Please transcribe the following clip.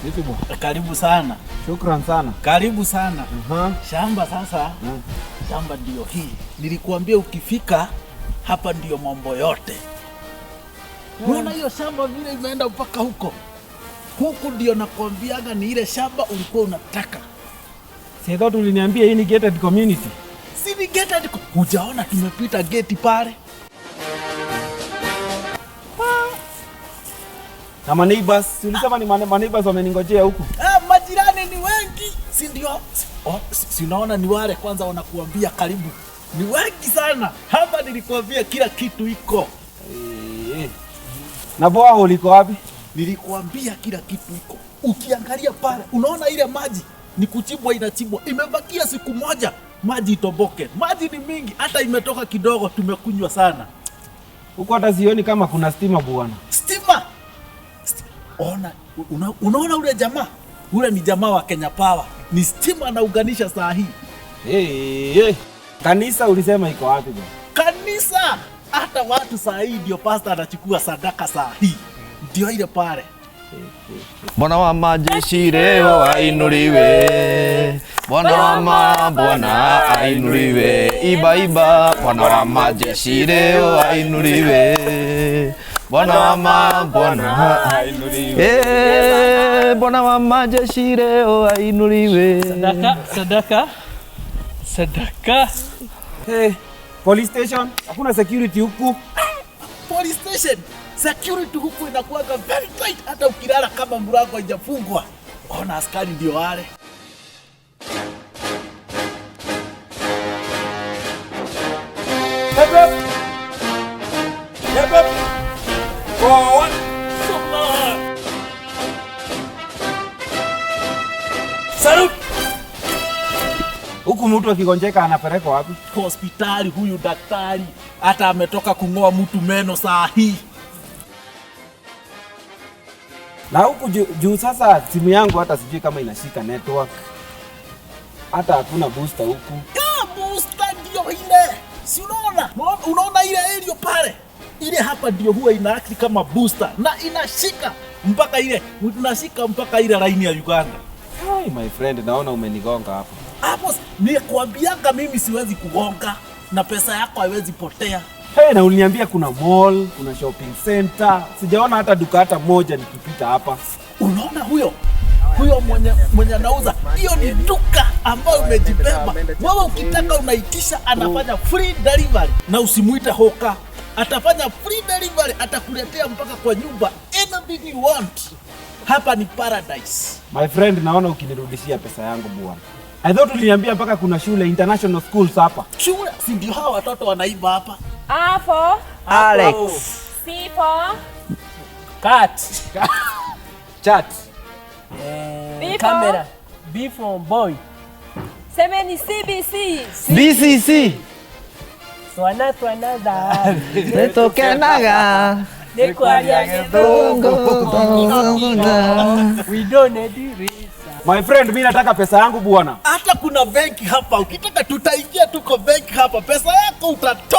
Vipi bwana? Karibu sana. Shukran sana. Karibu sana. Aha. Shamba sasa. Shamba ndio hii. Nilikuambia ukifika hapa ndio mambo yote. Unaona hiyo shamba vile imeenda mpaka huko. Huku ndio nakwambiaga ni ile shamba ulikuwa unataka. Si thought uliniambia hii ni gated community. Si ni gated, hujaona tumepita geti pale? Na maneighbors, si ulisema ni maneighbors wameningojea huku? Ah, majirani ni wengi, si ndio? Oh, si unaona ni wale kwanza wanakuambia karibu. Ni wengi sana. Hapa nilikuambia kila kitu iko. Eh. Na borehole iko wapi? Nilikuambia kila kitu iko. Ukiangalia pale, unaona ile maji ni kuchimbwa inachimbwa. Imebakia siku moja maji itoboke. Maji ni mingi, hata imetoka kidogo, tumekunywa sana. Huku hata sioni kama kuna stima bwana. Stima. Ona, unaona ule jamaa? Ule ni jamaa wa Kenya Power. Ni stima anaunganisha saa hii. Eh, eh. Kanisa ulisema iko wapi bwana? Kanisa hata watu saa hii ndio pastor anachukua sadaka saa hii. Ndio ile pale. Bwana wa majeshi leo ainuliwe, Bwana wa mabwana ainuliwe, iba iba. Bwana wa majeshi leo ainuliwe, Bwana wa mabwana ainuliwe, eh, Bwana wa majeshi leo ainuliwe. Sadaka, sadaka, sadaka. Hey, police station, hakuna security huku. Police station security huku inakuwaga very tight, hata ukilala kama mlango haijafungwa. Ona askari ndio wale. Step up. Step up. Forward. Salute. Huku mtu akigonjeka anapelekwa wapi? Hospitali huyu daktari hata ametoka kung'oa mtu meno saa hii. Na huku juu sasa simu yangu hata sijui kama inashika network. Hata hakuna booster huku. Ya, booster ndio ile. Si unaona? Unaona ile area pale? Ile hapa ndio huwa ina act kama booster na inashika mpaka ile, inashika mpaka ile line ya Uganda. Hey, my friend, naona umenigonga hapo. Hapo nikuambianga mimi siwezi kugonga na pesa yako haiwezi potea. Hey, na uliniambia kuna mall, kuna shopping center. Sijaona hata duka hata moja nikipita hapa. Unaona huyo? Huyo mwenye anauza, hiyo ni duka ambayo umejibeba. Wewe ukitaka unaitisha, anafanya free delivery, na usimuite hawker. Atafanya free delivery, atakuletea mpaka kwa nyumba anything you want. Hapa ni paradise. My friend, naona ukinirudishia pesa yangu bwana. I thought uliniambia mpaka kuna shule international schools hapa. Shule, si ndio hawa watoto wanaiba hapa? A for Alex. C for Cat. Chat. B for Camera. B for boy. Semeni CBC. BCC. Twana twana da. Nĩtũkenaga. Nĩkwaria gĩthũngũ. We don't need reason. My friend, mimi nataka pesa yangu bwana. Hata kuna benki hapa, ukitaka tutaingia, tuko benki hapa. Pesa yako utatoa.